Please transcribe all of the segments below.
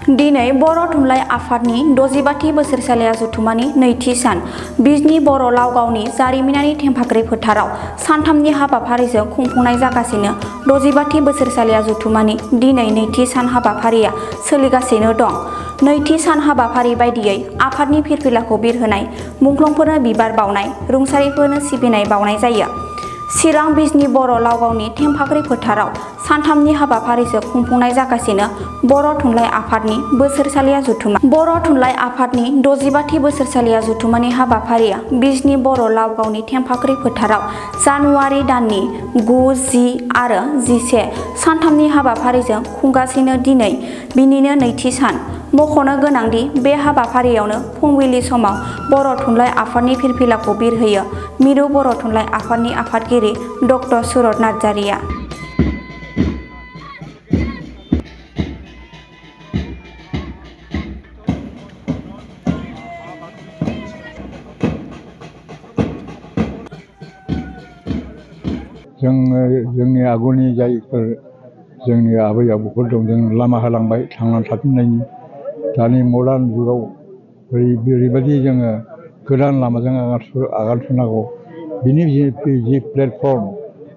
दिनै बर' थुनलाइ आफादनि 60थि बोसोरसालिया जथुमानि नैथि सान बिजनी बर' लावगावनि जारिमिनारि थेंफाख्रि फोथाराव सानथामनि हाबाफारिजों खुंफुंनाय जागासिनो 60थि बोसोरसालिया जथुमानि दिनै नैथि सान हाबाफारिया सोलिगासिनो दं। नैथि सान हाबाफारि बायदियै आफादनि फिरफिलाखौ बिरहोनाय, मुंख्लंफोरनो बिबार बावनाय, रुंसारिफोरनो सिबिनाय बावनाय जायो। चिरां बिजनी बर' लावगावनि थेंफाख्रि फोथाराव सानथामनि हाबाफारिजों खुंफुंनाय जागासिनो बर' थुनलाइ आफादनि बोसोरसालिया जथुमा। बर' थुनलाइ आफादनि 60थि बोसोरसालिया जथुमानि हाबाफारिया बिजनी बर' लावगावनि थेंफाख्रि फोथाराव जानुवारि दाननि 9, 10 आरो 11 सानथामनि हाबाफारिजों खुंगासिनो दिनै बिनिनो नैथि सान। मख'नो गोनांदि बे हाबाफारियावनो फुंबिलि समाव बर' थुनलाइ आफादनि फिरफिलाखौ बिरहोयो मिरु बर' थुनलाइ आफादनि आफादगिरि ड सुरत नार्जारिया। जोंनि आगुनि जायफोर जोंनि आबै आबौफोर दं, जों लामा होलांबाय थांनानै थाफिननायनि। दानि मडार्न जुगाव ओरैबायदि जोङो गोदान लामाजों आगान सुरनांगौ। बिनि जि प्लेटफर्म,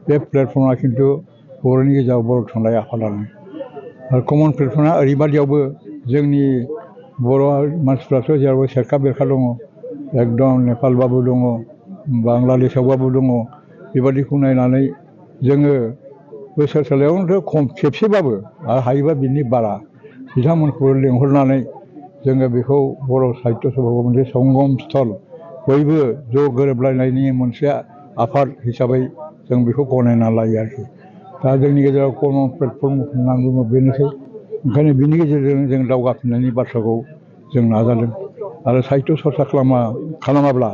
बे प्लेटफर्मआ खिन्थु बर'नि गेजेराव बर' थुनलाइ आफादानो। आरो कमन प्लेटफर्मआ ओरैबायदियावबो जोंनि बर' मानसिफ्राथ' जेरावबो सेरखा बेरखा दङ, एकदम नेपालबाबो दङ, बांलादेशआवबाबो दङ। बेबादिखौ नायनानै जोङो बोसोरसालियावनोथ' खेबसेबाबो आरो हायोबा बिनि बारा बिथांमोनखौ लेंहरनानै जोङो बेखौ बर' साहित्य सभाखौ मोनसे संगम स्थल, बयबो ज' गोरोबलायनायनि मोनसे आफाद हिसाबै जों बेखौ गनायना लायो आरोखि। दा जोंनि गेजेराव कमन प्लेटफर्म होननानै बुङो बेनोसै। ओंखायनो बिनि गेजेरजों जों दावगाफिननायनि बाथ्राखौ जों नाजादों। आरो साहित्य सरसा खालामाब्ला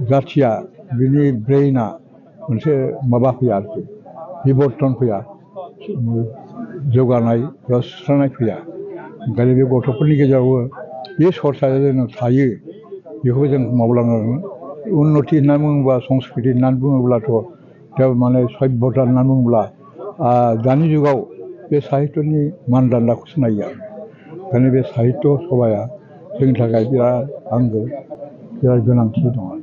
जाथिया, बिनि ब्रेइना मोनसे माबा फैया आरोखि, बिबर्तन फैया, जौगानाय बा सुस्रांनाय फैया। ओंखायनो बे गथ'फोरनि गेजेरावबो बे सरसाया जेन थायो, बेखौ जों मावलांनांगोन। उन्नति होननानै बुङोब्ला, संस्कृति होननानै बुङोब्लाथ' माने सभ्यता होननानै बुङोब्ला दानि जुगाव बे साहित्यनि मानदान्दाखौसो नायो आरो। ओंखायनो बे साहित्य सभाया जोंनि थाखाय बिराद आंगो, बिराद गोनांथि दङ।